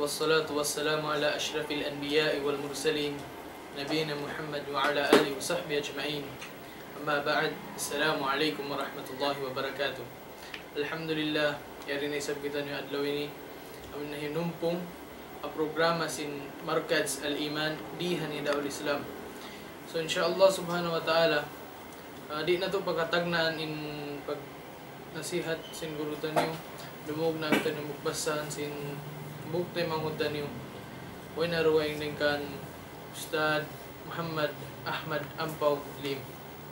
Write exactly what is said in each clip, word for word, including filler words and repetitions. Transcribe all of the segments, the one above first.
والصلاة والسلام على أشرف الأنبياء والمرسلين نبينا محمد وعلى آله وصحبه أجمعين. أما بعد، السلام عليكم ورحمة الله وبركاته. Alhamdulillah, yari na isab kitaniyu adlaw ini, amun nahinumpung ha programa sin Markaz Al-Iman di ha Nidaul Islam. So, insha Allah subhanahu wa ta'ala, ah, di' natu' pagkatagnaan in pag- nasihat sin guru taniyu, dumungug na kitaniyu magbasahan sin hambuuk taymanghud taniyu. Way na dugaing dayn kan Ustadz Muhammad Ahmad Ampaw Lim.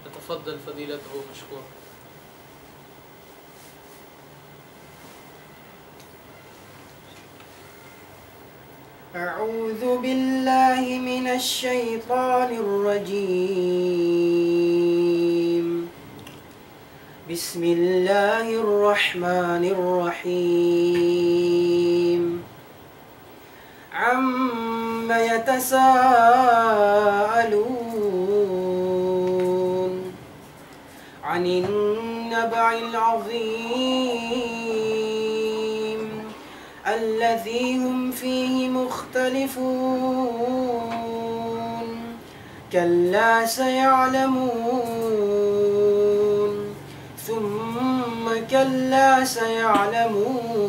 Tatafaddal fadilatuhu mashkur. أعوذ بالله من الشيطان الرجيم. بسم الله الرحمن الرحيم. عم يتساءلون. عن النبأ العظيم الذي هم فيه مختلفون. كلا سيعلمون. ثم كلا سيعلمون.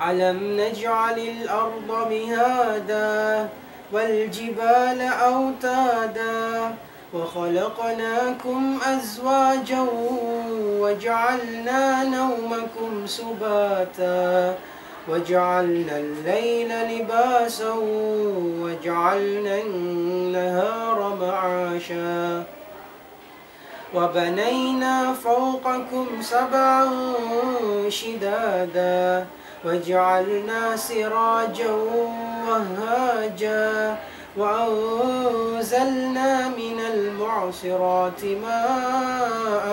ألم نجعل الأرض مهادا والجبال أوتادا وخلقناكم أزواجا وجعلنا نومكم سباتا وجعلنا الليل لباسا وجعلنا النهار معاشا وبنينا فوقكم سبعا شدادا وجعلنا سراجا وهاجا وأنزلنا من المعصرات ماء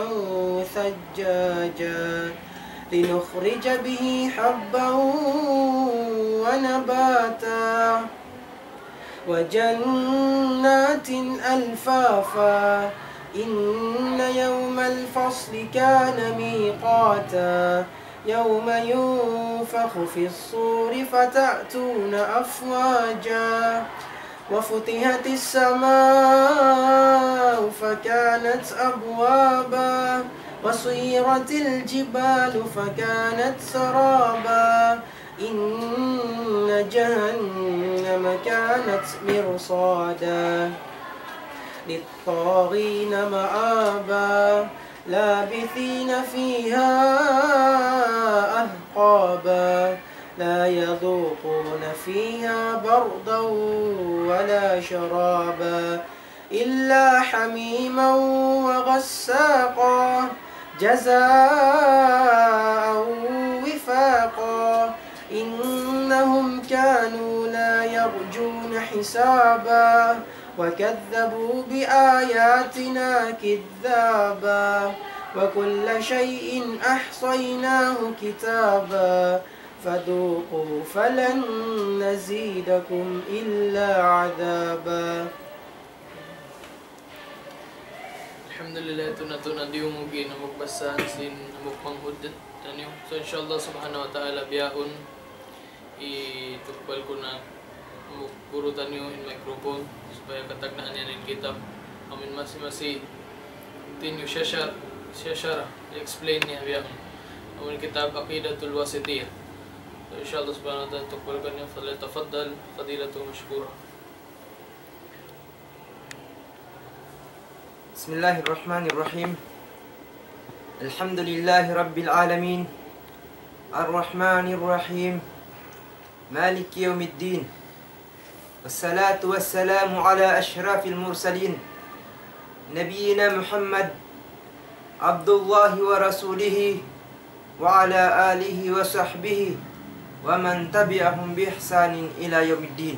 ثجاجا لنخرج به حبا ونباتا وجنات ألفافا إن يوم الفصل كان ميقاتا يوم ينفخ في الصور فتأتون أفواجا وفتحت السماء فكانت أبوابا وسيرت الجبال فكانت سرابا إن جهنم كانت مرصادا للطاغين مآبا لابثين فيها أحقابا لا يذوقون فيها بردا ولا شرابا إلا حميما وغساقا جزاء وفاقا إنهم كانوا لا يرجون حسابا وكذبوا بآياتنا كذابا وكل شيء أحصيناه كتابا فذوقوا فلن نزيدكم إلا عذابا. Alhamdulillah, yari na kitaniyu mugin na magbasahan sin hambuuk taymanghud taniyu. So, insha Allah subhanahu wa ta'ala, bihaun, itukbal ku na hambuuk guru taniyu in microphone, supaya katagnaan niya in kitab. Amun masi-masi taniyu siyashar-, siyashara, explain niya bihaun. Amun kitab Aqidatul Wasitiyah. So, insha Allah subhanahu wa ta'ala, tukbal ku na, فليتفضل فضيلته مشكورا. بسم الله الرحمن الرحيم. الحمد لله رب العالمين. الرحمن الرحيم. مالك يوم الدين. والصلاة والسلام على أشرف المرسلين. نبينا محمد عبد الله ورسوله وعلى آله وصحبه ومن تبعهم بإحسان إلى يوم الدين.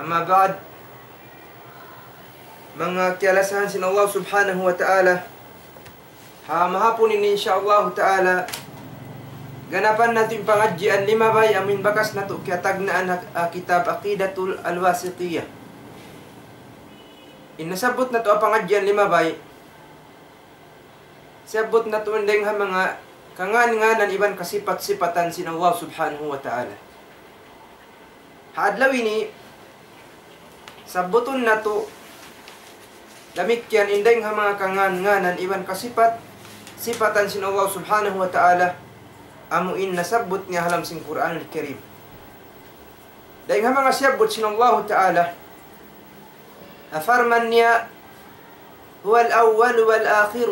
أما بعد. Manga kiyalasahan sin Allah Subhanahu wa Ta'ala, ha mahapun ini, insya Allah Ta'ala, ganapan natu' in pangadjian limabay amun bakas natu' kiyatagnaan ha, ha kitab Aqidatul Al-Wasitiyah. In nasabbut natu' ha pangadjian limabay, sabbut natu' in dayng ha manga kangan-nganan iban kasipat-sipatan sin Allah Subhanahu wa Ta'ala. Ha adlaw ini, sabbutun natu' damikkiyan in dayng ha manga kangan-nganan iban kasipat-sipatan sin Allah Subhanahu wa Ta'ala, amu in nasabbut niya ha lawm sin Qur'anul Karim. Dayng ha manga siyabbut sin Allahu Ta'ala, ha parman niya, هو الأول والآخر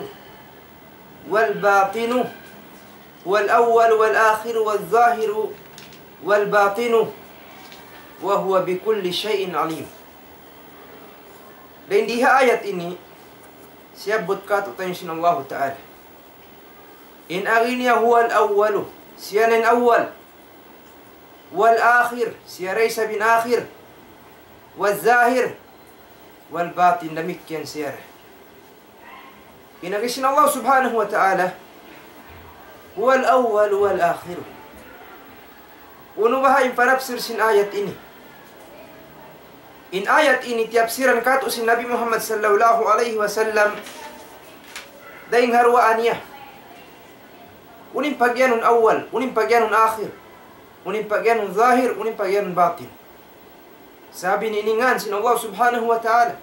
والباطن، هو الأول والآخر والظاهر والباطن، وهو بكل شيء عليم. Dayng di ha ayat ini, siyabbut kātu'niyu sin Allahu Ta'ala. In agi niya هو الأول, siya na in awwal. والآخر, siya da isab in akhir. والظاهر والباطن, damikkiyan siya da. In agi sin Allah Subhanahu wa Ta'ala, هو الأول والآخر. Unu baha' in panapsir sin ayat ini? In ayat ini tiyapsiran kātu' sin Nabi Muhammad sallallahu alayhi wasallam dayng ha duwaa niya. Unu in pagiyanun awwal, unu in pagiyanun akhir, unu in pagiyanun zahir, unu in pagiyanun batin. Sabab ini in ngan sin Allah Subhanahu wa Ta'ala.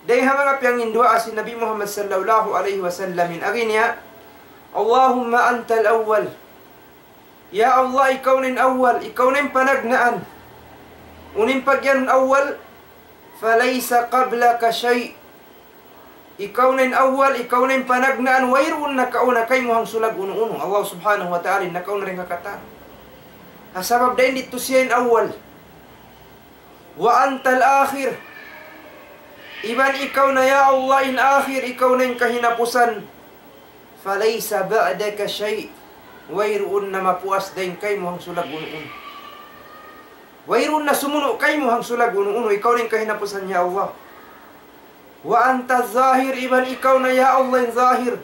Dayng ha manga piyanginduwaa sin Nabi Muhammad sallallahu alayhi wasallam, in agi niya, اللهم أنت الأول. Ya Allah, ikaw na in awwal, ikaw na in panagnaan. Unu in pagiyanun awwal, فليس قبلك شيء. Ikaw na in awwal, ikaw na in panagnaan, wayruun nakauna kaymu hangsulag unu-unu. Allah Subhanahu wa Ta'ala in nakauna dayn ha katan. Ha sabab dayn didtu siya in awwal. وأنت الآخر. Iban ikaw na, ya Allah, in akhir, ikaw na in kahinapusan. فليس بعدك شيء. Wayruun na mapuas dayn kaymu hangsulag unu-unu. Wayruun na sumunu' kaymu hangsulag unu-unu. Ikaw na in kahinapusan, ya Allah. وأنت الظاهر, iban ikaw na, ya Allah, in zahir.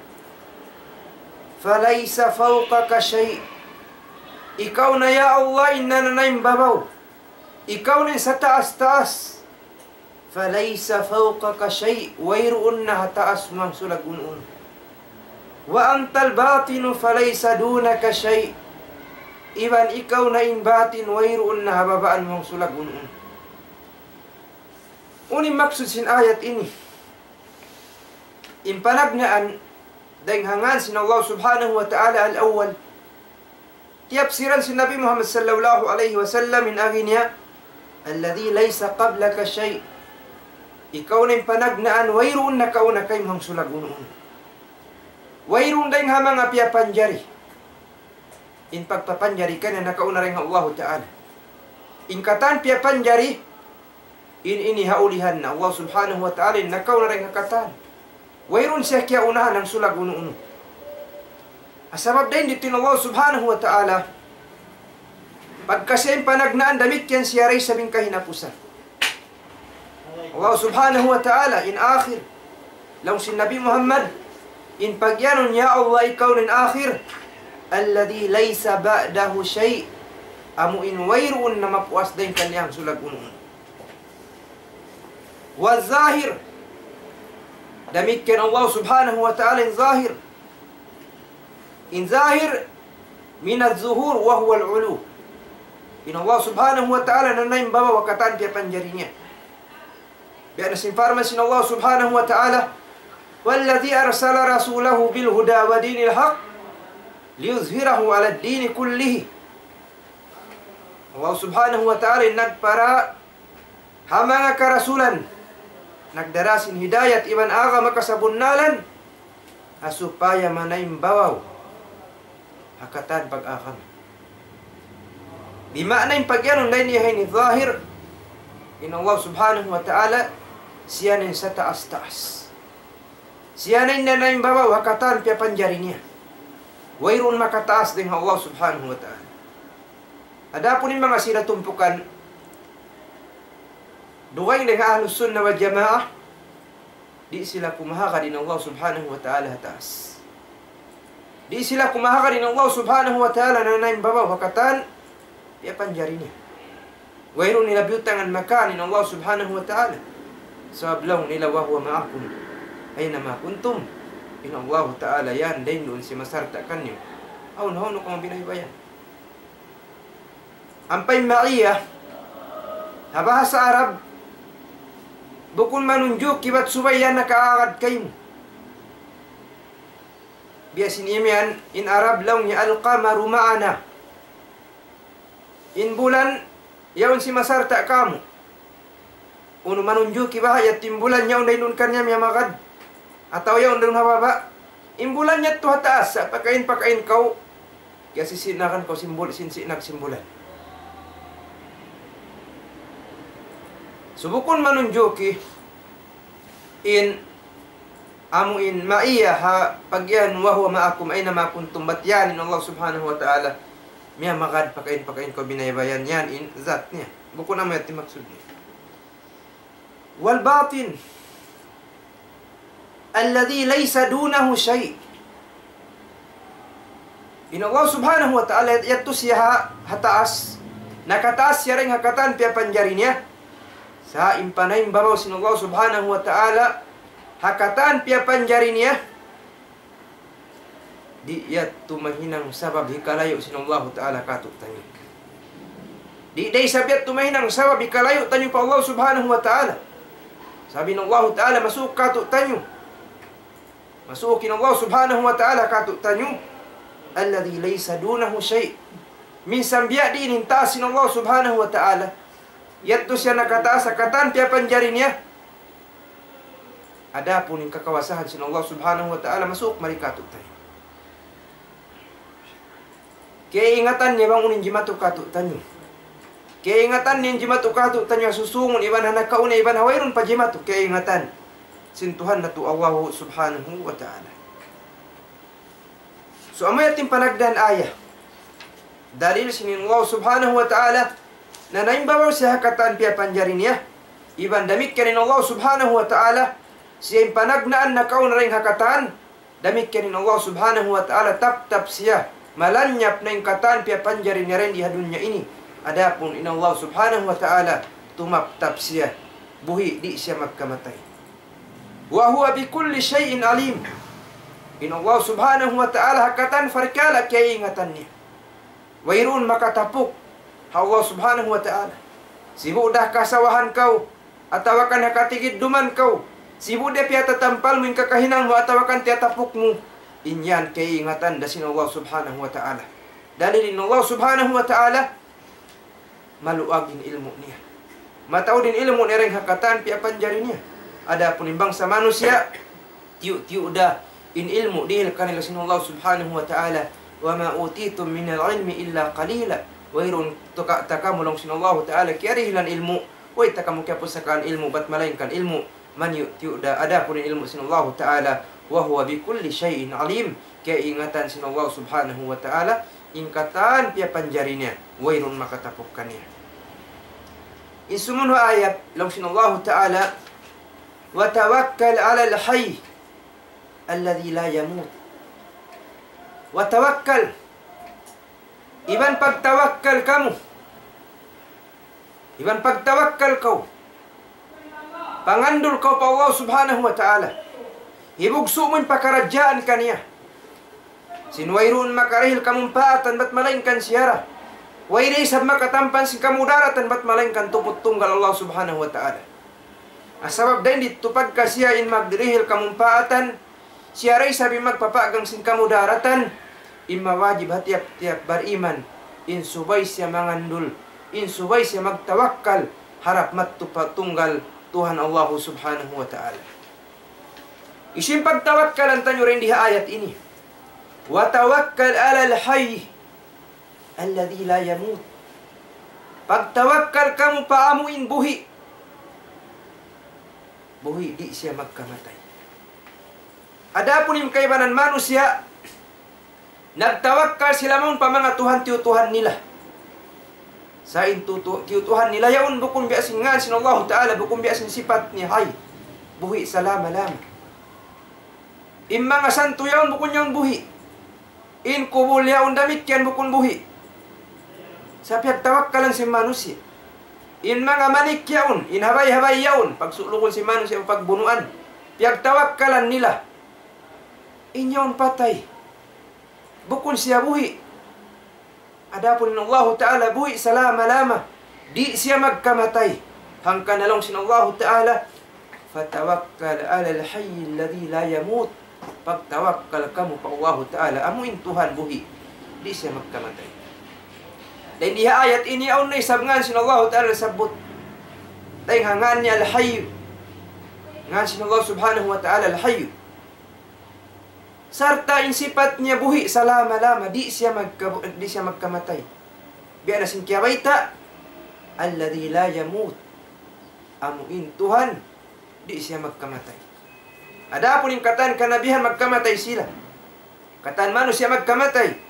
فليس فوقك شيء. Ikaw na, ya Allah, in nananaym babaw. Ikaw na in sataas-taas. فليس فوقك شيء, wayruun na ha taas mu hangsulag unu-unu. وأنت الباطن فليس دونك شيء. Iban ikaw na in batin, wayruun na ha babaan mu hangsulag unu-unu. Unu in maksud sin ayat ini? In panagnaan dayn ha ngan sin Allah Subhanahu wa Ta'ala al-awwal. Tiyapsiran sin Nabi Muhammad sallallahu alayhi wasallam in agi niya, الذي ليس قبلك شيء. Ikaw na in panagnaan, wayruun nakauna kaymu hangsulag unu-unu. Wayruun dayn ha manga piyapanjari. In pagpapanjari kaniya nakauna dayn ha Allahu Ta'ala. In katan piyapanjari, in ini ha ulihan na Allah Subhanahu wa Ta'ala, in nakauna dayn ha katan. Wayruun siya kiyaunahan hangsulag unu-unu. Sabab dayn didtu in Allah Subhanahu wa Ta'ala, pagka siya in panagnaan, damikkiyan siya da isab in kahinapusan. Allah Subhanahu wa Ta'ala in akhir. Laung sin Nabi Muhammad, in pagiyanun, ya Allah, ikaw na in akhir, الذي ليس بعده شيء. Amu in wayruun na mapuas dayn kaniya hangsulag unu-unu. والظاهر. Damikkiyan Allah Subhanahu wa Ta'ala in zahir. In zahir من الظهور وهو العلو. In Allah Subhanahu wa Ta'ala nananaym babaw ha katan piyapanjari niya. Biya' na sin parman sin Allah Subhanahu wa Ta'ala, هو الذي أرسل رسوله بالهدى ودين الحق ليظهره على الدين كله. Allah Subhanahu wa Ta'ala in nagpara ha manga karasulan, nagdara sin hidayat iban agama kasabunnalan, ha supaya manaym babaw ha katan pag-agama. Di' maana in pagiyanun dayn ha ini zahir, in Allah Subhanahu wa Ta'ala, siya na in sataas-taas. Siya na in nananaym babaw ha katan piyapanjari niya. Wayruun makataas dayn ha Allah Subhanahu wa Ta'ala. Adapun in manga sila tumpukan, dugaing dayn ha Ahlus Sunnah wal Jamaah, di' sila kumahagad in Allah Subhanahu wa Ta'ala ha taas. Di' sila kumahagad in Allah Subhanahu wa Ta'ala nananaym babaw ha katan piyapanjari niya. Wayruun nila biyutangan makan in Allah Subhanahu wa Ta'ala. Sabab laung nila, وهو معكم أينما كنتم. In Allah Ta'ala yan dayn duun siya masarta' kaniyu. Hawnu, hawnu kamu binaybay yan. Ampa in ma'iyya, ha bahasa Arab, bukun manunjuki bat subay yan nakaagad kaymu. Biya' sin imiyan, in Arab laung niya, "Al-qamaru ma'ana." In bulan, yaun sin masarta' kāmu'. Unu manunjuki baha' yadtu in bulan yaun dayn duun kaniya miyamagad. Atawa yaun dayn ha baba'. In bulan yadtu ha taas, sa' pakain-pakain kaw. Kiyasisi'nagan kaw sin bul-, sin si'nag sin bulan. So bukun manunjuki in amu in ma'iyya ha pag'iyan, "Wa huwa ma'akum aynama kuntum," bat yan in Allah Subhanahu wa Ta'ala miyamagad pakain-pakain kaw binaybay yan, yan in zat niya. Bukun amu yadtu in maksud niya. Wal batin alladhi laysa dunahu shay'. In Allah Subhanahu wa Ta'ala yadtu siya ha, ha taas. Nakataas siya dayn ha katan piyapanjari niya. Sa' in panaymbabaw sin Allah Subhanahu wa Ta'ala ha katan piyapanjari niya, di' yadtu mahinang sabab hikalayu' sin Allahu Ta'ala kātu'niyu. Di' da isab yadtu mahinang sabab hikalayu' taniyu pa Allah Subhanahu wa Ta'ala. Sabab in Allahu Ta'ala masuuk kātu'niyu. Masuuk in Allah Subhanahu wa Ta'ala kātu'niyu. Alladhi laysa dunahu shay'. Minsan biya' diin in taas sin Allah Subhanahu wa Ta'ala. Yadtu siya nakataas ha katan piyapanjari niya. Adapun in kakawasahan sin Allah Subhanahu wa Ta'ala masuuk mari kātu'niyu. Kaingatan niya bang unu in jimatu kātu'niyu. Kaingatan niya in jimatu kātu'niyu ha susungun iban ha nakauna iban ha wayruun pa jimatu. Kaingatan sin Tuhan natu' Allah Subhanahu wa Ta'ala. So, amu yadtu in panagnaan ayat. Dalil sin Allah Subhanahu wa Ta'ala, nanaymbabaw siya ha katan piyapanjari niya. Iban damikkiyan in Allah Subhanahu wa Ta'ala, siya in panagnaan nakauna dayn ha katan. Damikkiyan in Allah Subhanahu wa Ta'ala, taptap siya. Malanyap na in katan piyapanjari niya dayn di ha dunya ini. Adapun in Allah Subhanahu wa Ta'ala, tumaptap siya. Buhi' di' siya magkamatay. وهو بكل شيء عليم. In Allah Subhanahu wa Ta'ala ha katan parkala' kiyaingatan niya. Wayruun makatapuk ha Allah Subhanahu wa Ta'ala. Sibu' da kasawahan kaw, atawa kan ha katigidduman kaw. Sibu' da piyatatampal mu in kakahinang mu atawa kan tiyatapuk mu. In yan kiyaingatan da sin Allah Subhanahu wa Ta'ala. Dalil in Allah Subhanahu wa Ta'ala, maluag in ilmu' niya. Mataud in ilmu' niya dayn ha katan piyapanjari niya. Adapun in bangsa manusiya', tiyu'-tiyu' da in ilmu' dihil kanila sin Allah Subhanahu wa Ta'ala. وما أوتيتم من العلم إلا قليلا. Wayruun tuka' ta kamu laung sin Allah Ta'ala kiyarihilan ilmu'. Way ta kamu kiyapusakaan ilmu', bat malaingkan ilmu' maniyu'-tiyu' da. Adapun in ilmu' sin Allah Ta'ala, وهو بكل شيء عليم. Kiyaingatan sin Allah Subhanahu wa Ta'ala in katan piyapanjari niya, wayruun makatapuk kaniya. In sumunu ayat, laung sin Allah Ta'ala, وتوكل على الحي الذي لا يموت. وتوكل. Iban pagtawakkal kamu. Iban pagtawakkal kaw. Pangandul kaw pa Allah Subhanahu wa Ta'ala. Hibugsu' mu in pakaradjaan kaniya. Sin wayruun makarihil kamumpaatan bat malaingkan siya ra. Way da isab makatampan sin kamudaratan bat malaingkan tuput tunggal Allah Subhanahu wa Ta'ala. Sabab dayn di tupad ka siya in magrihil kamumpaatan, siya da isab in magpapagang sin kamudaratan. In mawajib ha tiyap-tiyap bariman, in subay siya mangandul, in subay siya magtawakkal harap madtu pa tunggal Tuhan Allahu Subhanahu wa Ta'ala. Hisiyu in pagtawakkalan taniyu dayn di ha ayat ini? وتوكل على الحي الذي لا يموت. Pagtawakkal kamu pa amu in buhi'. Buhi' di' siya magkamatay. Adapun in kaibanan manusiya', nagtawakkal sila mawn pa manga tuhan tiyutuhan nila. Sa' in tutu-, tiyutuhan nila yaun bukun biya' sin ngān sin Allahu Ta'ala, bukun biya' sin sipat niya, hay. Buhi' salama-lama. In manga santu yaun bukun yaun buhi'. In kubul yaun damikkiyan bukun buhi'. Sa' piyagtawakkalan sin manusiya'. In manga manik yaun, in habay-habay yaun, pagsu'lukun sin manusiya' pagbunuan. Piyagtawakkalan nila. In yaun patay. Bukun siya buhi'. Adapun in Allahu Ta'ala buhi' salama-lama. Di' siya magkamatay. Hangkan laung sin Allahu Ta'ala, فتوكل على الحي الذي لا يموت. Pagtawakkal kamu pa Allahu Ta'ala, amu in Tuhan buhi'. Di' siya magkamatay. Dayn di ha ayat ini, awn na isab ngan sin Allahu Ta'ala nasabbut. Dayn ha ngan niya Al-Hayyu. Ngan sin Allah Subhanahu wa Ta'ala Al-Hayyu. Sarta' in sipat niya buhi' salama-lama, di' siya magka-, di' siya magkamatay. Biya' na sin kiyabayta', الذي لا يموت. Amu in Tuhan, di' siya magkamatay. Adapun in katan kanabihan magkamatay sila. Katan manusiya' magkamatay.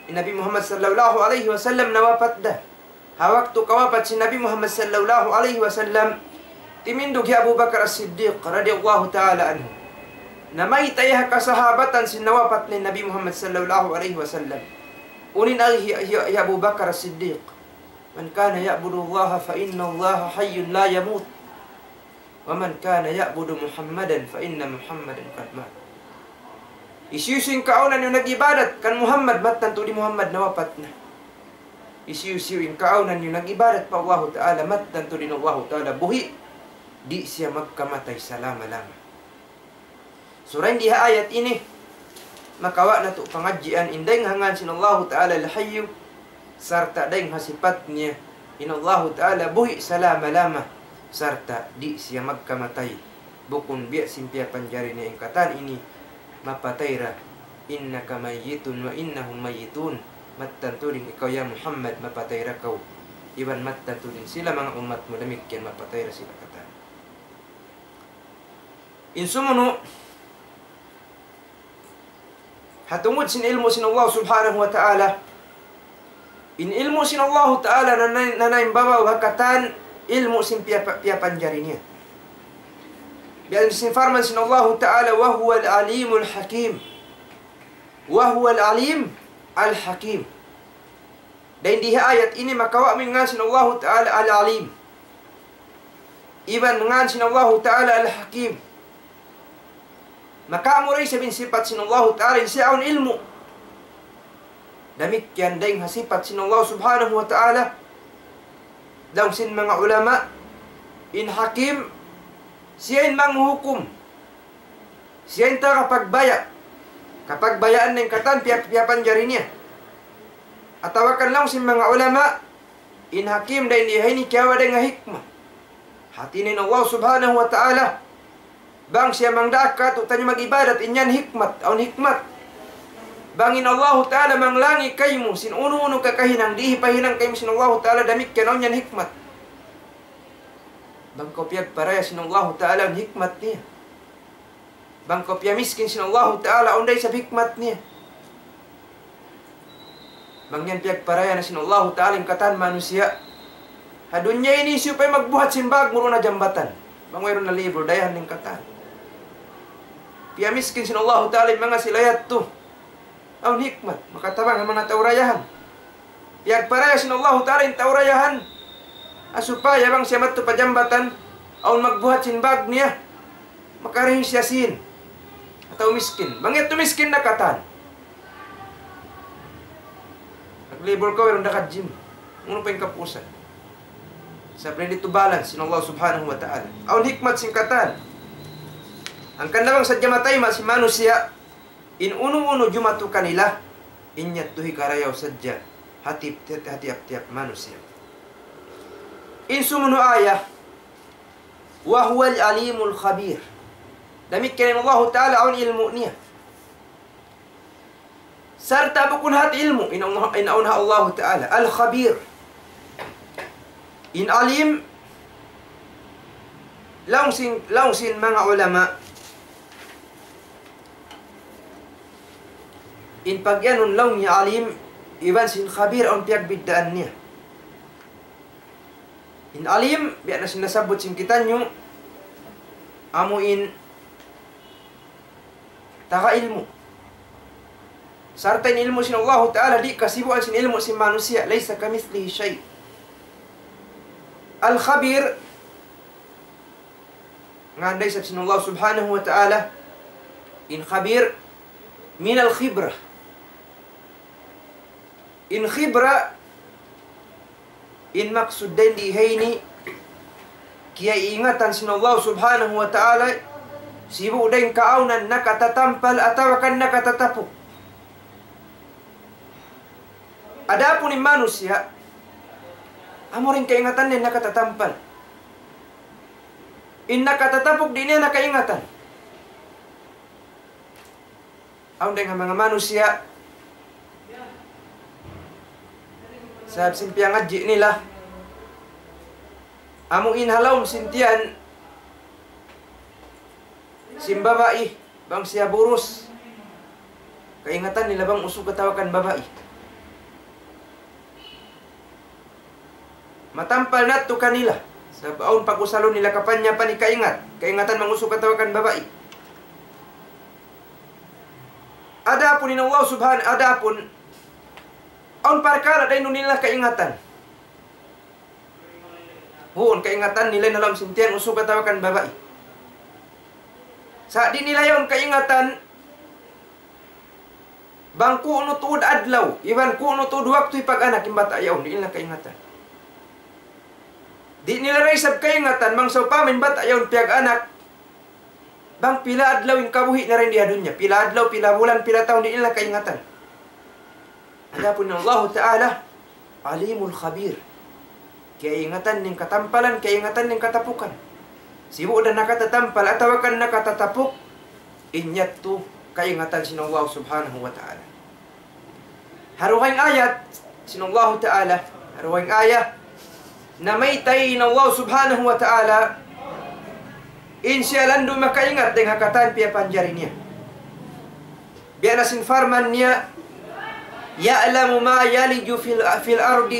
In Nabi Muhammad sallallahu alayhi wasallam nawapat da. Ha waktu kawapat sin Nabi Muhammad sallallahu alayhi wasallam, timindug hi Abu Bakar As-Siddiq radiyallahu ta'ala anhu. Namayta' ha kasahabatan sin nawapat na in Nabi Muhammad sallallahu alayhi wasallam. Unu in agi hi, hi, hi Abu Bakar As-Siddiq, من كان يعبد الله فإن الله حي لا يموت. ومن كان يعبد محمدا فإن محمدا قد مات. Hisiyu-siyu in kaawnan niyu nag-ibadat kan Muhammad, mattan tuud hi Muhammad nawapat na. Hisiyu-siyu in kaawnan niyu nag-ibadat pa Allahu Ta'ala, mattan tuud in Allahu Ta'ala buhi', di' siya magkamatay salama-lama. So, dayn di ha ayat ini, makawa' natu' pangadjian in dayn ha ngan sin Allahu Ta'ala Al-Hayyu, sarta' dayn ha sipat niya, in Allahu Ta'ala buhi' salama-lama, sarta' di' siya magkamatay. Bukun biya' sin piyapanjari niya in katan ini, mapatay ra. إنك ميت وإنهم ميتون. Mattan tuud in ikaw ya Muhammad, mapatay ra kaw. Iban mattan tuud in sila manga ummat mu damikkiyan mapatay ra sila katan. In sumunu', ha tungud sin ilmu' sin Allah Subhanahu wa Ta'ala. In ilmu' sin Allah Ta'ala na, na, na, na in babaw ha katan ilmu' sin piya-, piyapanjari niya. Biya' sin parman sin Allah Ta'ala, وهو العليم الحكيم. وهو العليم الحكيم. Dayn di ha ayat ini makawa' mu in ngan sin Allahu Ta'ala Al-Alim. Iban ngan sin Allahu Ta'ala Al-Hakim. Makawa' mu da isab in sipat sin Allahu Ta'ala in siya awn ilmu'. Damikkiyan dayn ha sipat sin Allah Subhanahu wa Ta'ala. Laung sin manga ulama, in Hakim, siya in manghukum. Siya in taga pagbaya'. Kapagbayaan na in katan piya-, piyapanjari niya. Atawa kan laung sin manga ulama, in Hakim dayn di ha ini kiyawa' dayn ha hikmat. Hati niya in Allah Subhanahu wa Ta'ala, bang siya mangdaak kātu'niyu mag-ibadat, in yan hikmat, awn hikmat. Bang in Allahu Ta'ala manglangi kaymu sin unu-unu kakahinang di' hipahinang kaymu sin Allahu Ta'ala, damikkiyan awn yan hikmat. Bang kaw piyagparaya sin Allahu Ta'ala, awn hikmat niya. Bang kaw piyamiskin sin Allahu Ta'ala, awn da isab hikmat niya. Bang yan piyagparaya na sin Allahu Ta'ala in katan manusiya'. Ha dunya ini hisiyu pa in magbuhat sin bag muruna jambatan. Bang wayruun na libur, dayahan in katan. Piyamiskin sin Allahu Ta'ala in manga sila yadtu. Awn hikmat, makatabang ha manga tau dayahan. Piyagparaya sin Allahu Ta'ala in tau dayahan. Ha supaya bang siya madtu pa jambatan, awn magbuhat sin bag niya. Makarahi siya sin. Atawa miskin. Bang yadtu miskin na katan. Naglibur kaw, wayruun da ka gym. Unu pa in kapusan? Sabab di' tuud balance sin Allah Subhanahu wa Ta'ala. Awn hikmat sin katan. Hangkan na bang sadja matayma' sin manusiya', in unu-unu jumatu kanila, in yadtu hikarayaw sadja ha tip-, ha tiyap-tiyap manusiya'. In sumunu' ayat, وهو العليم الخبير. Damikkiyan in Allahu Ta'ala awn ilmu' niya. Sarta' bukun hat ilmu', in awn, in awn ha Allahu Ta'ala. Al-Khabir. In Alim, laung sin, laung sin manga ulama, in pag-iyanun laung niya Alim, iban sin Khabir, awn piyagbiddaan niya. In Alim, biya' na sin nasabbut sin kitaniyu, amu in taga ilmu'. Sarta' in ilmu' sin Allahu Ta'ala, di' kasibuan sin ilmu' sin manusiya', ليس كمثله شيء. Al-Khabir, ngan da isab sin Allah Subhanahu wa Ta'ala, in Khabir, من الخبرة. In khibra, in maksud dayn di ha ini, kiyaingatan sin Allah Subhanahu wa Ta'ala, sibu' dayn kaawnan nakatatampal atawa kan nakatatapuk. Adapun in manusiya', amu ra in kaingatan niya nakatatampal. In nakatatapuk di' niya na kaingatan. Awn dayn ha manga manusiya', sabab sin piyangadji' nila, amu in ha lawm sin tiyan sin babai, bang siya burus, kaingatan nila bang usug atawa kan babai. Matampal na yadtu kanila. Sabab awn pag-usalun nila kapanyapan, kaingat. Kaingatan bang usug atawa kan babai. Adapun in Allah Subhan-, adapun awn parkala' di' nila kaingatan. Huun, kaingatan nila in ha lawm sin tiyan usug atawa kan babai. Sa' di' nila yaun kaingatan bang ku'nu tuud adlaw, iban ku'nu tuud waktu hipag-anak in bata' yaun, di' nila kaingatan. Di' nila da isab kaingatan bang sawpama in bata' yaun piyag-anak, bang pila adlaw in kabuhi' niya dayn di ha dunya, pila adlaw, pila bulan, pila tahun, di' nila kaingatan. Adapun in Allahu Ta'ala, Alimul Khabir. Kaingatan niya in katampalan, kaingatan niya in katapukan. Sibu' da nakatatampal atawa kan nakatatapuk, in yadtu kaingatan sin Allah Subhanahu wa Ta'ala. Ha dugaing ayat sin Allahu Ta'ala, ha dugaing ayat, namayta' in Allah Subhanahu wa Ta'ala, in siya landu' makaingat dayn ha katan piyapanjari niya. Biya' na sin parman niya, يعلم ما يلج في ال-، في الأرض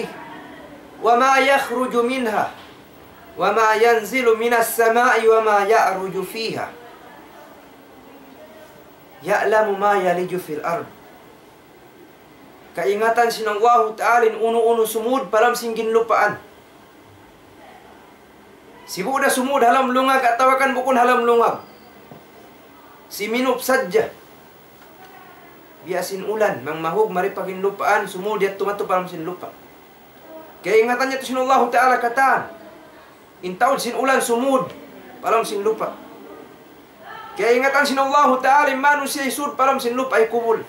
وما يخرج منها وما ينزل من السماء وما يعرج فيها. يعلم ما يلج في الأرض. Kaingatan sin Allahu Ta'ala in unu-unu sumud pa lawm sin ginlupaan. Sibu' da sumud ha lawm lungag atawa kan bukun ha lawm lungag. Siminup sadja. Biya' sin ulan, bang mahug mari pa ginlupaan, sumud yadtu madtu pa lawm sin lupa'. Kaingatan niya yadtu sin Allahu Ta'ala katan. In taud sin ulan sumud pa lawm sin lupa'. Kaingatan sin Allahu Ta'ala in manusiya' sud pa lawm sin lupa' hikubul.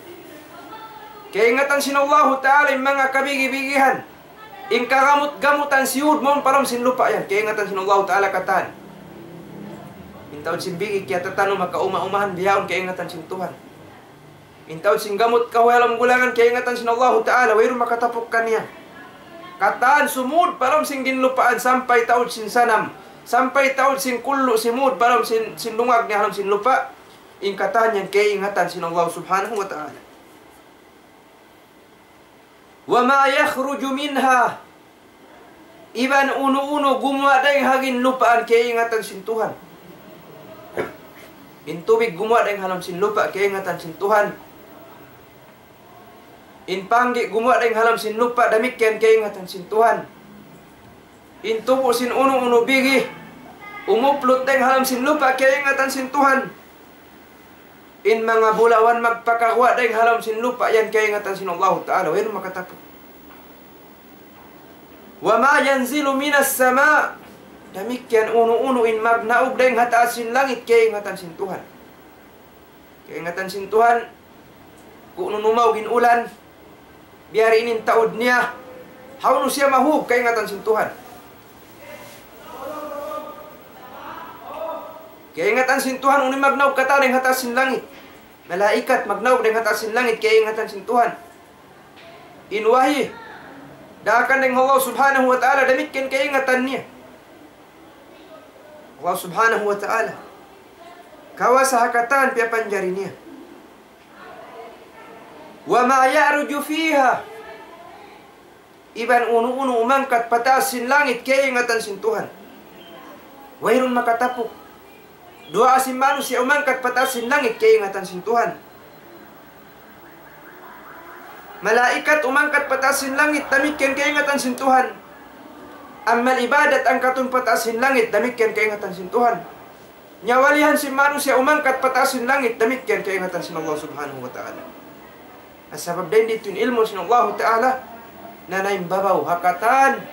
Kaingatan sin Allahu Ta'ala in manga kabigi-bigihan. In kagamut-gamutan siyud mawn pa lawm sin lupa' yan. Kaingatan sin Allahu Ta'ala katan. In taud sin bigi kiyatatanum ha kauma-umahan bihaun kaingatan sin Tuhan. In taud sin gamut kahuy ha lawm gulangan kaingatan sin Allahu Ta'ala, wayruun makatapuk kaniya. Katan sumud pa lawm sin ginlupaan sampay taud sin sanam, sampay taud sin kullu simud pa lawm sin, sin lungag niya ha lawm sin lupa'. In katan yan kaingatan sin Allah Subhanahu wa Ta'ala. وما يخرج منها. Iban unu-unu gumuwa' dayn ha ginlupaan kaingatan sin Tuhan. In tubig gumuwa' dayn ha lawm sin lupa' kaingatan sin Tuhan. In panggi' gumuwa' dayn ha lawm sin lupa' damikkiyan kaingatan sin Tuhan. In tubu' sin unu-unu bigi umuplut dayn ha lawm sin lupa' kaingatan sin Tuhan. In manga bulawan magpakaguwa' dayn ha lawm sin lupa' yan kaingatan sin Allahu Ta'ala, wayruun makatapuk. وما ينزل من السماء. Damikkiyan unu-unu in magnaug dayn ha taas sin langit kaingatan sin Tuhan. Kaingatan sin Tuhan, kunu' numaug in ulan, biya' diin in taud niya, hawnu siya mahug kaingatan sin Tuhan. Kaingatan sin Tuhan, unu in magnaug katan dayn ha taas sin langit. Malaikat magnaug dayn ha taas sin langit, kaingatan sin Tuhan. In wahi, daakan dayn ha Allah Subhanahu wa Ta'ala, damikkiyan kaingatan niya. Allah Subhanahu wa Ta'ala. Kawasa ha katan piyapanjari niya. وما يعرج فيها. Iban unu-unu umangkat pa taas sin langit, kaingatan sin Tuhan. Wayruun makatapuk. Duwaa sin manusiya' umangkat pa taas sin langit, kaingatan sin Tuhan. Malaikat umangkat pa taas sin langit, damikkiyan kaingatan sin Tuhan. Amal ibadat angkatun pa taas sin langit, damikkiyan kaingatan sin Tuhan. Nyawalihan sin manusiya' umangkat pa taas sin langit, damikkiyan kaingatan sin Allah Subhanahu wa Ta'ala. Sabab dayn ditu in ilmu' sin Allahu Ta'ala, nanaimbabaw ha katan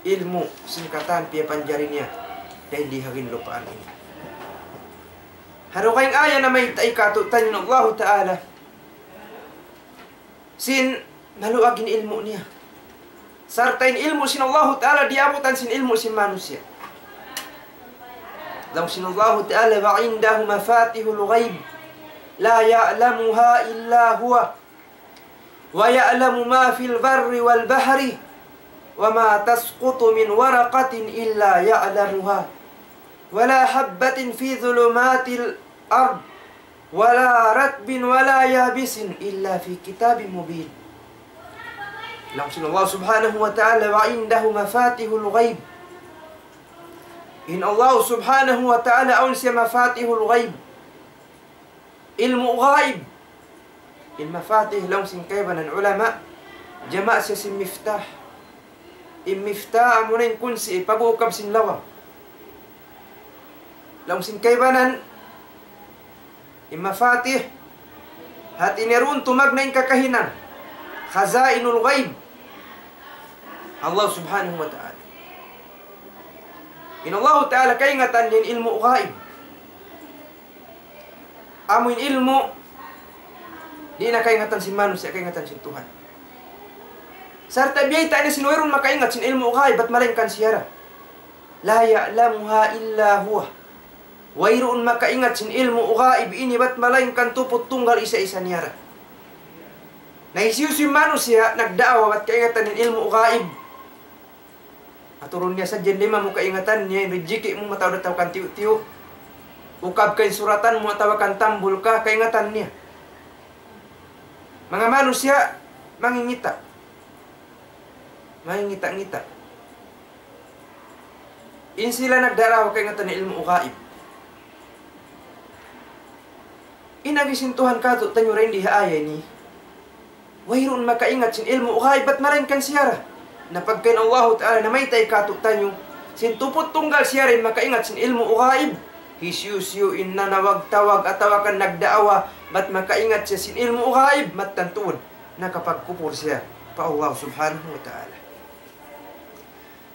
ilmu' sin katan piyapanjari niya dayn di ha ginlupaan ini. Ha dugaing ayat namayta' katu'taniyu in Allahu Ta'ala sin maluag in ilmu' niya. Sarta' in ilmu' sin Allahu Ta'ala di' abutan sin ilmu' sin manusiya'. Laung sin Allahu Ta'ala, وعنده مفاتح الغيب لا يعلمها إلا هو ويعلم ما في البر والبحر وما تسقط من ورقة إلا يعلمها ولا حبة في ظلمات الأرض ولا رطب ولا يابس إلا في كتاب مبين. Laung sin Allah subhanahu wa ta'ala, وعنده مفاتح الغيب. In Allah subhanahu wa ta'ala awn siya mafatihul ghaib. Ilmu' ghaib. In mafatih laung sin kaibanan ulama, jama' siya sin miftah. In miftah amuna in kunsi' pag-uukab sin lawang. Laung sin kaibanan, in mafatih, hati niya duun tumagna' in kakahinang. Khazainul ghaib. Allah subhanahu wa ta'ala. In Allahu ta'ala kaingatan niya in ilmu' ghaib. Amu in ilmu', di' na kaingatan sin manusiya', kaingatan sin Tuhan. Sarta' biyayta' niya sin wayruun makaingat sin ilmu' ghaib, bat malaingkan siya ra. لا يعلمها إلا هو. Wayruun makaingat sin ilmu' ghaib ini, bat malaingkan tuput tunggal isa-isa niya ra. Na hisiyu-siyu in manusiya', nagdaawa, bat kaingatan in ilmu' ghaib. Aturun niya sadja in lima mu kaingatan niya, in rijiki' mu mataud atawa kan tiyu'-tiyu'. Ukab ka in suratan mu atawa kan tambul ka kaingatan niya. Manga manusiya', mangingita'. Mangingita'-ngita'. In sila nagdaawa kaingatan in ilmu' ghaib. In agi sin Tuhan katu'taniyu dayn di ha ayat ini. Wayruun makaingat sin ilmu' ghaib bat malaingkan siya ra. Na pagka in Allahu ta'ala namayta' katu'taniyu, sin tuput tunggal siya ra in makaingat sin ilmu' ghaib. Hisiyu-siyu in nanawag-tawag atawa kan nagdaawa, bat makaingat siya sin ilmu' ghaib, mattan tuud, nakapagkupur siya pa Allah subhanahu wa ta'ala.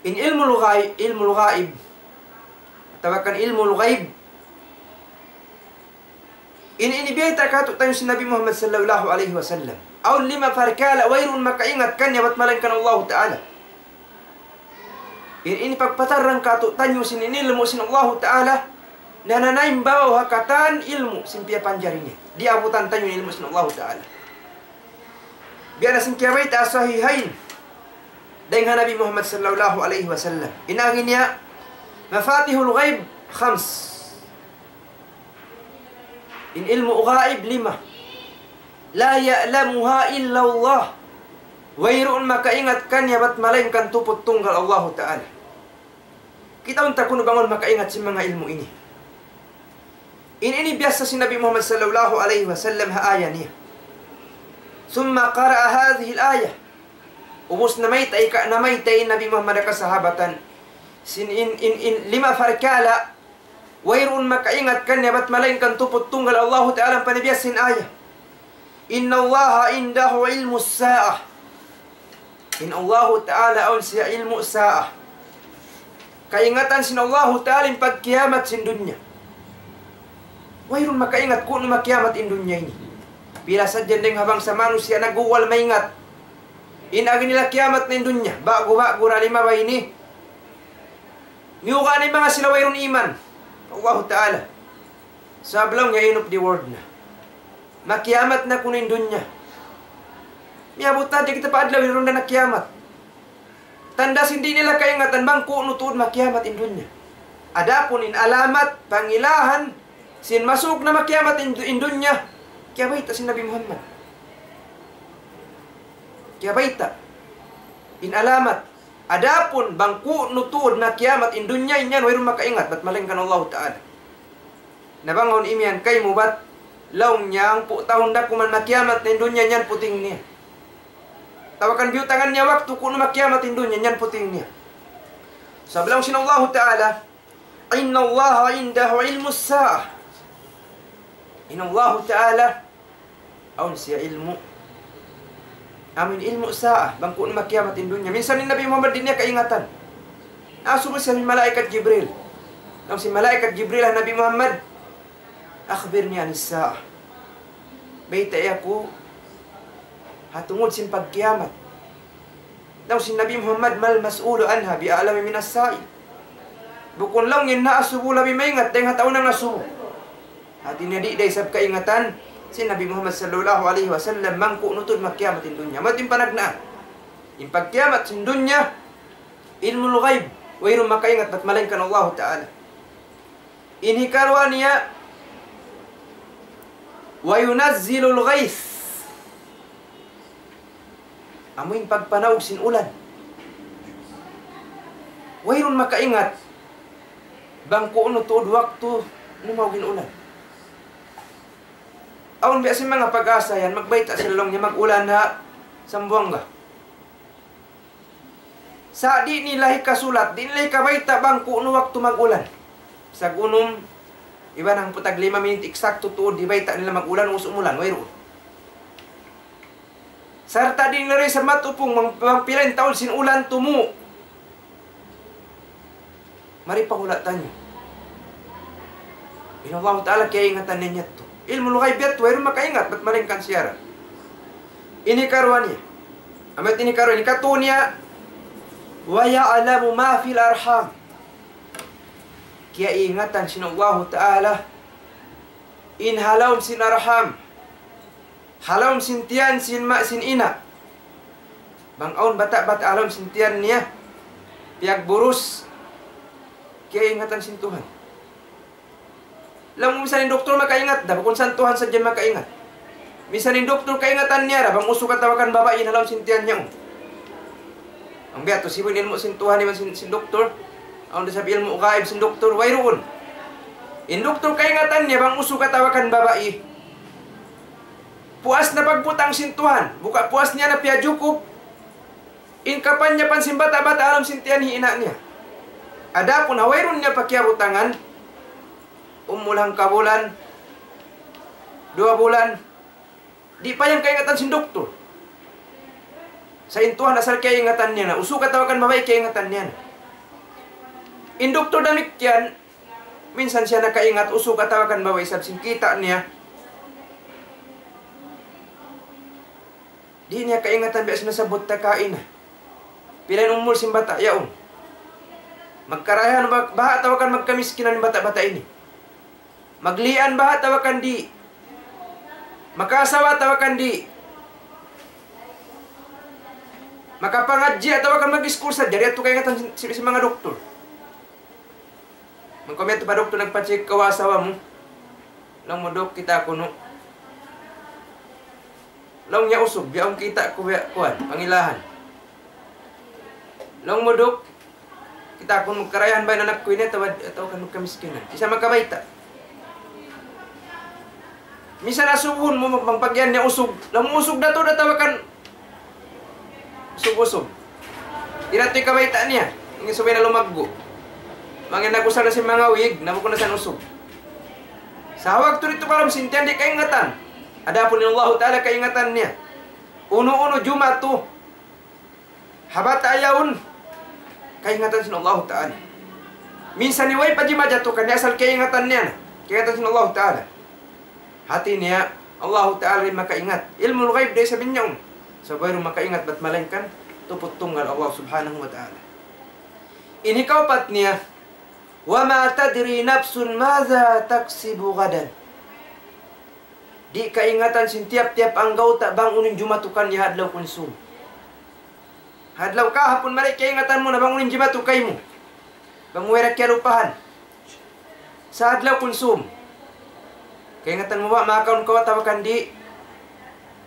In ilmu' ghaib, ilmu' ghaib, atawa kan ilmu' ghaib, in ini biyayta' katu'taniyu sin Nabi Muhammad sallallahu alayhi wasallam. Awn lima parkala' wayruun makaingat kaniya bat malaingkan Allahu ta'ala. In ini pagpatarrang katu'taniyu sin in ilmu' sin Allahu ta'ala, nananaimbabaw ha katan ilmu' sin piyapanjari niya. Di' abutan taniyu in ilmu' sin Allahu ta'ala. Biya' na sin kiyabayta' ha Sahihayn dayn ha Nabi Muhammad sallallahu alayhi wasallam. In agi niya, مفاتح الغيب خمس. In ilmu' ghaib lima. لا يعلمها إلا الله. Wayruun makaingat kaniya bat malaingkan tuput tunggal Allahu ta'ala. Kitaun ta kunu' bang awn makaingat sin manga ilmu' ini. In ini biyassa sin Nabi Muhammad sallallahu alayhi wasallam ha ayat niya. ثم قرأ هذه الآية. Ubus namayta' ka, namayta' in Nabi Muhammad ha kasahabatan sin in, in, in lima parkala' wayruun makaingat kaniya bat malaingkan tuput tunggal Allahu ta'ala, ampa niya biyassa in ayat. إن الله عنده علم الساعة. In Allahu ta'ala awn siya ilmu' sa'ah. Kaingatan sin Allahu ta'ala in pagkiyamat sin dunya. Wayruun makaingat kunu' makiyamat in dunya ini. Pila sadja dayn ha bangsa manusiya' nagguwal maingat. In agi nila kiyamat na in dunya. Ba'gu-ba'gu ra limabay ini. Miyuga' na in manga sila wayruun iman. Allahu ta'ala. Sabab laung niya end of the world na. Makiyamat na kunu' in dunya. Miyabut na hadja kita pa adlaw, wayruun na nakiyamat. Tanda' sin di' nila kaingatan bang kunu' tuud makiyamat in dunya. Adapun in alamat, pangilahan, sin masuuk na makiyamat in, in dunya, kiyabayta' sin Nabi Muhammad. Kiyabayta'. In alamat. Adapun bang kunu' tuud makiyamat in dunya, in yan wayruun makaingat, bat malaingkan Allahu ta'ala. Na bang awn imiyan kaymu bat, laung niya hangpu' tahun da kuman makiyamat na in dunya, in yan puting niya. Atawa kan biyutangan niya waktu kunu' makiyamat in dunya, in yan puting niya. Sabab laung sin Allahu ta'ala, إن الله عنده علم الساعة. In Allahu ta'ala, awn siya ilmu' Amu in ilmu' sa'a, bang ku'nu makiyamat in dunya. Minsan in Nabi Muhammad di' niya kaingatan. Naasubu siya sin malaikat Jibril. Laung sin malaikat Jibril ha Nabi Muhammad, أخبرني عن الساعة. Baytai aku ha tungud sin pagkiyamat. Laung sin Nabi Muhammad, ما المسؤول عنها بأعلم من السائل. Bukun laung in naasubu labi maingat dayn ha tau nangasubu. Hati niya di' da isab kaingatan sin Nabi Muhammad sallallahu alayhi wasallam bang ku'nu tuud makiyamat in dunya. Amu in panagnaan. In pagkiyamat sin dunya, ilmul ghaib, wayruun makaingat bat malaingkan Allahu Ta'ala. In hikaruwa niya, وينزل الغيث. Amu in pagpanaug sin ulan. Wayruun makaingat bang ku'nu tuud waktu numaug in ulan. Awn biya' sin manga pag-asa yan, magbayta' sila laung niya mag-ulan ha Sambuwanga. Sa' di' nila hikasulat, di' nila hikabayta' bang ku'nu waktu mag-ulan. Sa' gunum, iban hangpu' tag lima minit eksaktu tuud hibayta' nila mag-ulan, us umulan, wayruun. Sarta' di' nila ri sa matupung bang, bang pila in taud sin ulan tumu'. Mari pa hula' taniyu. In Allahu Ta'ala kiyaingatan niya yadtu. Ilmul ghaib yadtu, wayruun makaingat, bat malaingkan siya ra. Ini karuwa niya. Amu ini karuwa niya, katu niya, ويعلم ما في الأرحام. Kiyaingatan sin Allahu Ta'ala in ha lawm sin arham. Ha lawm sin tiyan sin ma' sin ina'. Bang awn bata'-bata' ha lawm sin tiyan niya, piyagburus, kiyaingatan sin Tuhan. Laung mu misan in doktor makaingat da, bukun sa in Tuhan sadja makaingat. Misan in doktor kaingatan niya ra, bang usug atawa kan babai in ha lawm sin tiyan niya. Amu biya' tu sibu' in ilmu' sin Tuhan iban sin, sin doktor. Awn da isab ilmu' gaib sin doktor, wayruun. In doktor kaingatan niya, bang usug atawa kan babai. Puas na pagbutang sin Tuhan, buka puas niya na piyajukup in kapanyapan sin bata'-bata' ha lawm sin tiyan hi ina' niya. Adapun ha wayruun niya pakiyabutangan, umul hangka bulan, duwa bulan, di' pa yan kaingatan sin doktor. Sa' in Tuhan asal kiyaingatan niya na, usug atawa kan babai kiyaingatan niya na. In doktor damikkiyan, minsan siya nakaingat usug atawa kan babai isab sin kita' niya. Di' niya kaingatan biya' sin nasabbut ta kaina. Pila in umul sin bata' yaun. Magkarayahan ba, baha' atawa kan magkamiskinan in bata'-bata' ini. Magli'an baha' atawa kan di'. Makaasawa atawa kan di'. Makapangadji' atawa kan mag-iskul sadja. Di' yadtu kaingatan sin, sin, sin manga doktor. Bang kaw miyadtu pa doktor nagpa-check kaw ha asawa mu. Laung mu, "Dok, kita' kunu'." Laung niya, "Usug, biya' awn kita' ku biya' kuwan, pangilahan." Laung mu, "Dok, kita' kunu' karayahan ba in anak ku ini atawa, atawa kan kamiskinan." Di' sa makabayta'. Misan asubuhun mu, bang pag-iyan niya usug. Laung mu usug da tuud atawa kan usug-usug. Di' na tuud kabayta' niya. Ingin subay na lumaggu'. Mangin nag-usal na sin manga wig, na bukun na sa usug. Sa' waktu didtu pa lawm sin tiyan di' kaingatan. Adapun in Allahu Ta'ala kaingatan niya. Unu-unu jumatu ha bata' yaun, kaingatan sin Allahu Ta'ala. Minsan way pa jimatu kaniya asal kaingatan niya na. Kaingatan sin Allahu Ta'ala. Hati niya, Allahu Ta'ala in makaingat. Ilmul ghaib da isab in yaun. Sa' wayruun makaingat bat malaingkan tuput tunggal Allah Subhanahu wa Ta'ala. Ini kaupat niya, وما تدري نفس ماذا تكسب غدا. Di' kaingatan sin tiyap-tiyap anggawta' bang unu in jumatu kaniya ha adlaw kunsum. Ha adlaw kahapun mari kaingatan mu na bang unu in jimatu kaymu. Bang way da kiyalupahan. Sa' adlaw kunsum. Kaingatan mu ba, makakaun kaw atawa kan di'?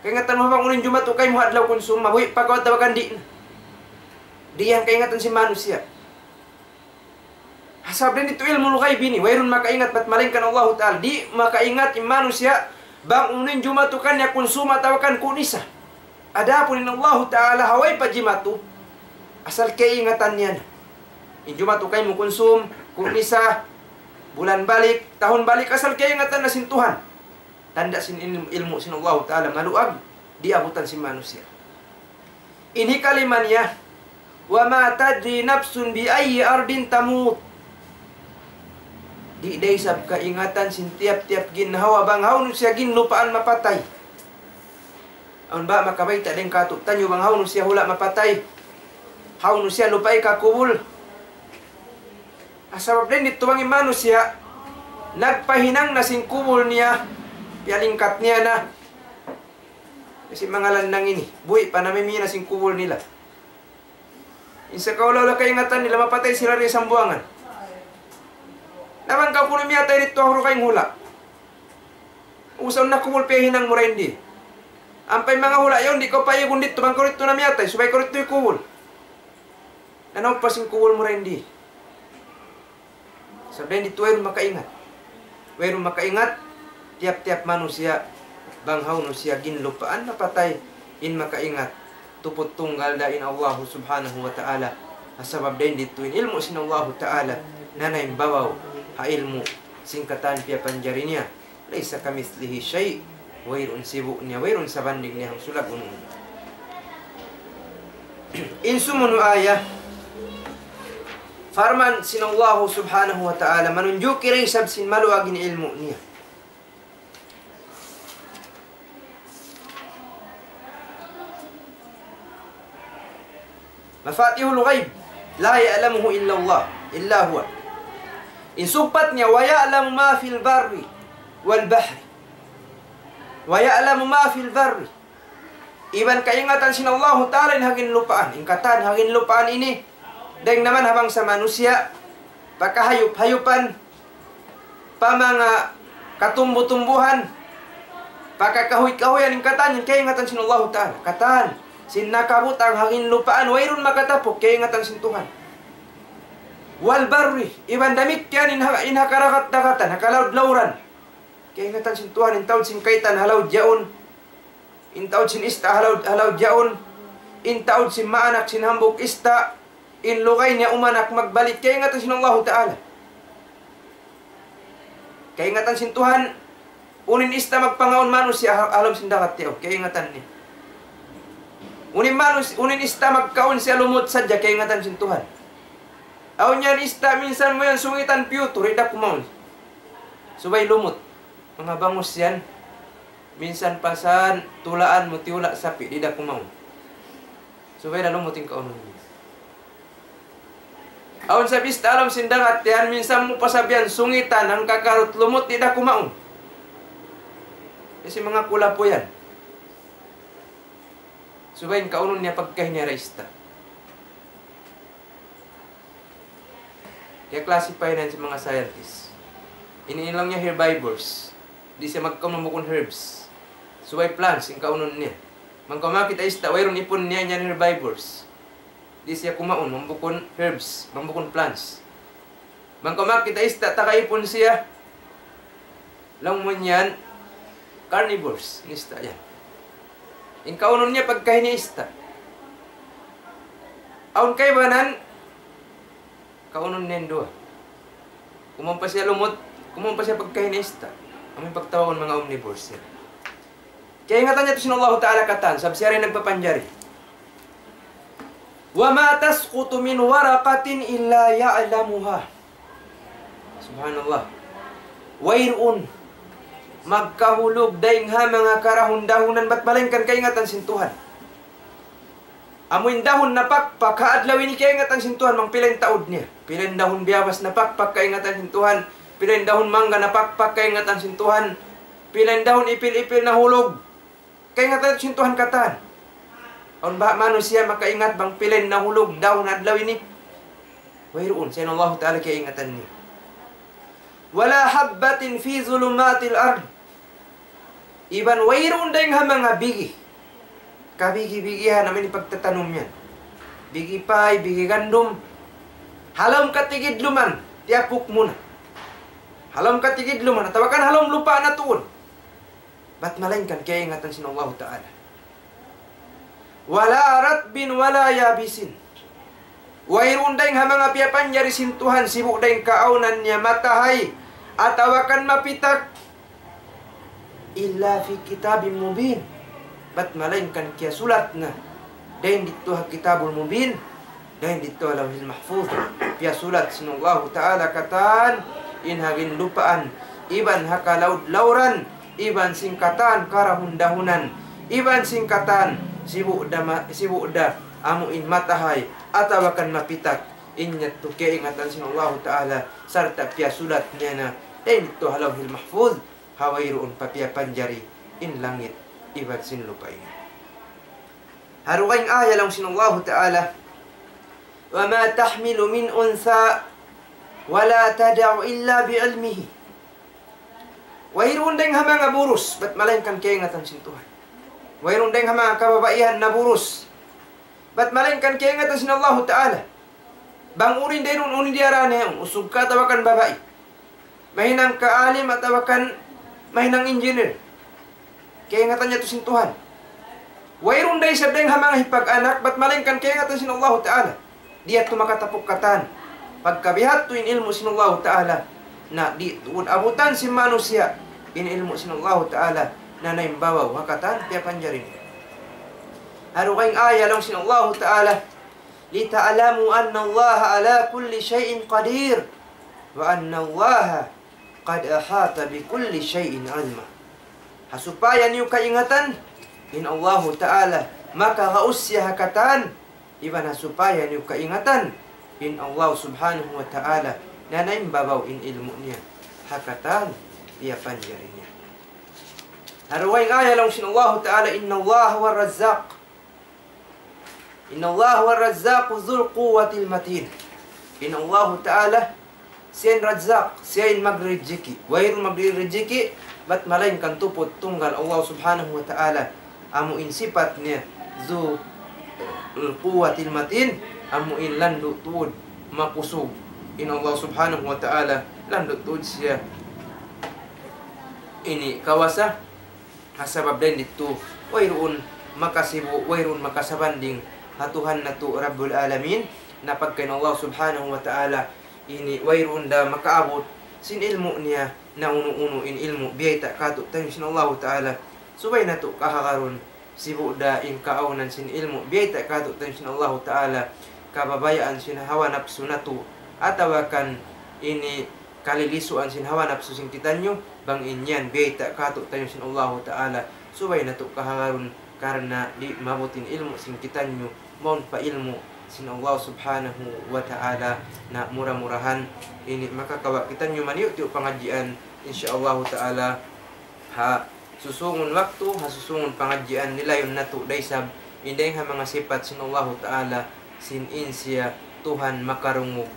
Kaingatan mu bang unu in jumatu kaymu ha adlaw kunsum, mabuhi' pa kaw atawa kan di'? Di' yan kaingatan sin manusiya'. Sabab dayn didtu ilmul ghaib ini, wayruun makaingat bat malaingkan Allahu Ta'ala. Di' makaingat in manusiya', bang unu in jumatu kaniya kunsum atawa kan ku'nisa. Adapun in Allahu Ta'ala ha way pa jimatu, asal kaingatan niya na. In jumatu kaymu kunsum, ku'nisa, bulan balik, tahun balik, asal kaingatan na sin Tuhan. Tanda' sin ilmu', ilmu' sin Allahu Ta'ala maluag, di' abutan sin manusiya'. Ini kalima niya, وما تدري نفس بأي أرض تموت. Di' da isab kaingatan sin tiyap-tiyap ginhawa bang hawnu siya ginlupaan mapatay. Awn ba makabayta' dayn kātu'niyu bang hawnu siya hula' mapatay? Hawnu siya lupa'i kakubul? Sabab dayn didtu bang in manusiya' nagpahinang na sin kubul niya, piyalingkat niya na. Kasi manga lannang ini, buhi' pa namimi na sin kubul nila. In sakaula-ula kaingatan nila mapatay sila di ha Sambuwangan. Na bang kaw kunu' miyatay didtu ha Hurugay hula'. Usaun na kubul piyahinang mu dayn di. Ampa in manga hula' yaun di' kaw paigun didtu bang kaw didtu na miyatay, subay kaw didtu hikubul. Na naupas in kubul mu dayn di. Sabab dayn didtu wayruun makaingat. Wayruun makaingat, tiyap-tiyap manusiya', bang hawnu siya ginlupaan mapatay, in makaingat, tuput tunggal da in Allahu Subhanahu wa Ta'ala. Sabab dayn didtu in ilmu' sin Allahu Ta'ala, nanaimbabaw ha ilmu' sin katan piyapanjari niya. ليس كمثله شيء, wayruun sibu' niya, wayruun sabanding niya, hamsulag unu-unu. In sumunu' ayat, parman sin Allahu Subhanahu wa Ta'ala, manunjuki da isab sin maluag in ilmu' niya. مفاتيح الغيب لا يعلمه إلا الله، إلا هو. In sugpat niya, ويعلم ما في البر والبحر. ويعلم ما في البر. Iban kaingatan sin Allahu Ta'ala in ha ginlupaan. In katan ha ginlupaan ini, dayn naman ha bangsa manusiya', pa kahayup-hayupan, pa manga katumbu-tumbuhan, pa kakahuy-kahuyan, in katan yan kaingatan sin Allahu Ta'ala. Katan, sin nakabutang ha ginlupaan, wayruun makatapuk, kaingatan sin Tuhan. والبر, iban damikkiyan in ha, in ha karagat-dagatan, ha kalaud-lauran. Kaingatan sin Tuhan, in taud sin kaitan ha laud yaun. In taud sin ista' ha laud, ha laud yaun. In taud sin maanak sin hambuuk ista'. In lugay niya umanak magbalik, kaingatan sin Allahu Ta'ala. Kaingatan sin Tuhan, unu in ista' magpangaun manusiya' ha, ha lawm sin dagat yaun, kaingatan niya. Unu in manus-, unu in ista' magkaun siya lumut sadja, kaingatan sin Tuhan. Awn yan ista' minsan mu yan sungitan piyutu, di' da kumaun. Subay lumut. Manga bangus yan. Minsan pa san tulaan mu tiyula' sapi', di' da kumaun. Subay da lumut in kaunun niya. Awn sab ista' ha lawm sin dagat yan, minsan mu pa sab yan sungitan, hangkakarut lumut, di' da kumaun. Kasi manga kulapu yan. Subay in kaunun niya pagkahi niya da ista'. Kiya-classify na yan sin manga scientist. In, in laung niya herbivores. Di' siya magkaun bang bukun herbs. Subay plants in kaunun niya. Bang kaw makakita' ista', wayruun ipun niya, yan herbivores. Di' siya kumaun bang bukun herbs, bang bukun plants. Bang kaw makakita' ista', taga ipun siya. Laung mu yan, carnivores, in ista' yan. In kaunun niya pagkahi niya ista'. Awn kaibanan, kaunun niya in duwa. Kumaun pa siya lumut, kumaun pa siya pagkahi niya ista'. Amu in pagtawagun manga omnivores yan. Kaingatan niya tuud sin Allahu Ta'ala katan, sabab siya da in nagpapanjari. وما تسقط من ورقة إلا يعلمها. Subhanallah. Wayruun magkahulug dayng ha manga karahun-dahunan bat malaingkan kaingatan sin Tuhan. Amu in dahun napakpak ha adlaw ini kaingatan sin Tuhan bang pila in taud niya. Pila in dahun biyabas napakpak kaingatan sin Tuhan. Pila in dahun mangga napakpak kaingatan sin Tuhan. Pila in dahun ipil-ipil nahulug. Kaingatan sin Tuhan katan. Awn ba manusiya' makaingat bang pila in nahulug dahun adlaw ini? Wayruun, sa' in Allahu Ta'ala kaingatan niya. ولا حبة في ظلمات الأرض. Iban wayruun dayng ha manga bigi. Kabigi-bigihan amu in pagtatanum yan. Bigi pay, bigi gandum. Ha lawm katigidluman, tiyapuk mu na. Ha lawm katigidluman, atawa kan ha lawm lupa' na tuud. Bat malaingkan kaingatan sin Allahu Ta'ala. ولا رطب ولا يابس. Wayruun dayng ha manga piyapanjari sin Tuhan, sibu' dayng kaawnan niya, matahay atawa kan mapitak. إلا في كتاب مبين. Bat malaingkan kiyasulat na Dayn didtu ha Kitabul Mubin, dayn didtu ha Lawhil Mahfuz. Piyasulat sin Allahu Ta'ala katan in ha ginlupaan, iban ha kalaud-lauran, iban sin katan karahun-dahunan, iban sin katan sibu' da ma-, sibu' da amu in matahay, atawa kan mapitak. In yadtu kiyaingatan sin Allahu Ta'ala, sarta' piyasulat niya na dayn didtu ha Lawhil Mahfuz, ha wayruun pa piyapanjari in langit iban sin lupa' ini. Ha dugaing ayat laung sin Allahu Ta'ala, وما تحمل من أنثى ولا تضع إلا بعلمه. Wayruun dayng ha manga burus, bat malaingkan kaingatan sin Tuhan. Wayruun dayng ha manga kababaihan naburus, bat malaingkan kaingatan sin Allahu Ta'ala. Bang unu in dayn duun, unu in diyara niya, usug ka atawa kan babai. Mahinang ka alim atawa kan mahinang engineer. Kaingatan niya tu sin Tuhan. Wayruun da isab dayng ha manga hipag-anak, bat malaingkan kaingatan sin Allahu Ta'ala. Di' yadtu makatapuk katan. Pagka biya' hādtu in ilmu' sin Allahu Ta'ala, na di' tuud abutan sin manusiya' in ilmu' sin Allahu Ta'ala, na naimbabaw ha katan piyapanjari niya. Ha dugaing ayat laung sin Allahu Ta'ala, لتعلموا أن الله على كل شيء قدير وأن الله قد أحاط بكل شيء علما. Ha supaya niyu kaingatan, in Allahu Ta'ala makagaus siya ha katan, iban ha supaya niyu kaingatan, in Allah Subhanahu wa Ta'ala na naimbabaw in ilmu' niya ha katan piyapanjari niya. Ha dugaing ayat laung sin Allahu Ta'ala, إن الله هو الرزاق إن الله هو الرزاق ذو القوة المتين. In Allahu Ta'ala, siya in Razzaq, siya in magrijiki. Wayruun magrijiki, bat malaingkan tuput tunggal Allah Subhanahu wa Ta'ala. Amu in sipat niya, ذو القوة المتين, amu in landu' tuud makusug. In Allah Subhanahu wa Ta'ala, landu' tuud siya ini kawasa. Ha sabab dayn didtu, wayruun makasibu', wayruun makasabanding ha Tuhan natu' Rabbul Alamin, na pagka in Allah Subhanahu wa Ta'ala ini wayruun da makaabut sin ilmu' niya, na unu-unu in ilmu' biyayta' kātu'niyu sin Allahu Ta'ala, subay natu' kahagarun, sibu' da in kaawnan sin ilmu' biyayta' kātu'niyu sin Allahu Ta'ala, kababayaan sin hawa napsu natu', atawa kan ini kalilisuan sin hawa napsu sin kitaniyu, bang in yan biyayta' kātu'niyu sin Allahu Ta'ala, subay natu' kahagarun, karna' di' maabut in ilmu' sin kitaniyu, mawn pa ilmu' sin Allah Subhanahu wa Ta'ala. Na mura-murahan ini makakawa' kitaniyu maniyu'-tiyu' pangadjian, insya Allahu Ta'ala, ha susūngun waktu, ha susūngun pangadjian nilayun natu' da isab in dayng ha manga sipat sin Allahu Ta'ala, sin in siya Tuhan makarungug,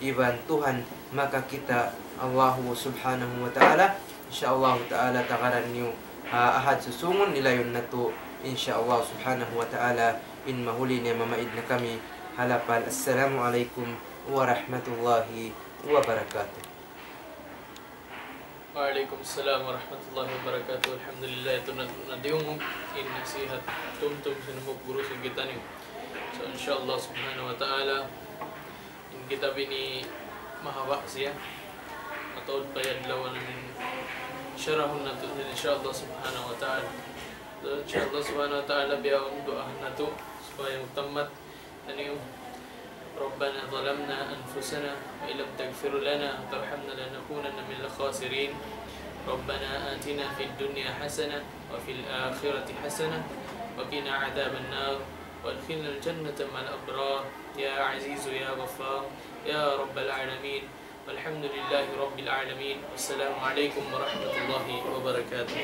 iban Tuhan makakita', Allahu Subhanahu wa Ta'ala. Insya Allahu Ta'ala, tagaran niyu ha ahad susūngun nilayun natu', insya Allah Subhanahu wa Ta'ala, in mahuli niya mamaid na kami ha lapal. Assalamu alaykum warahmatullahi wabarakatuh. Wa alaykum salam warahmatullahi wabarakatuh. Alhamdulillah, yadtu na, na diyungug in nasihat tumtum sin hambuuk guru sin kitaniyu. So, insya Allah Subhanahu wa Ta'ala, in kitab ini mahaba' siya. Mataud pa adlaw amu in sharahun natu', insya Allah Subhanahu wa Ta'ala. So, insya Allah Subhanahu wa Ta'ala, bihaun duwaahan natu' supaya magtammat. Taniyu, ربنا ظلمنا أنفسنا وإن لم تغفر لنا وترحمنا لنكونن من الخاسرين. ربنا آتنا في الدنيا حسنة وفي الآخرة حسنة وقنا عذاب النار وأدخلنا الجنة مع الأبرار يا عزيز يا غفار يا رب العالمين. والحمد لله رب العالمين. والسلام عليكم ورحمة الله وبركاته.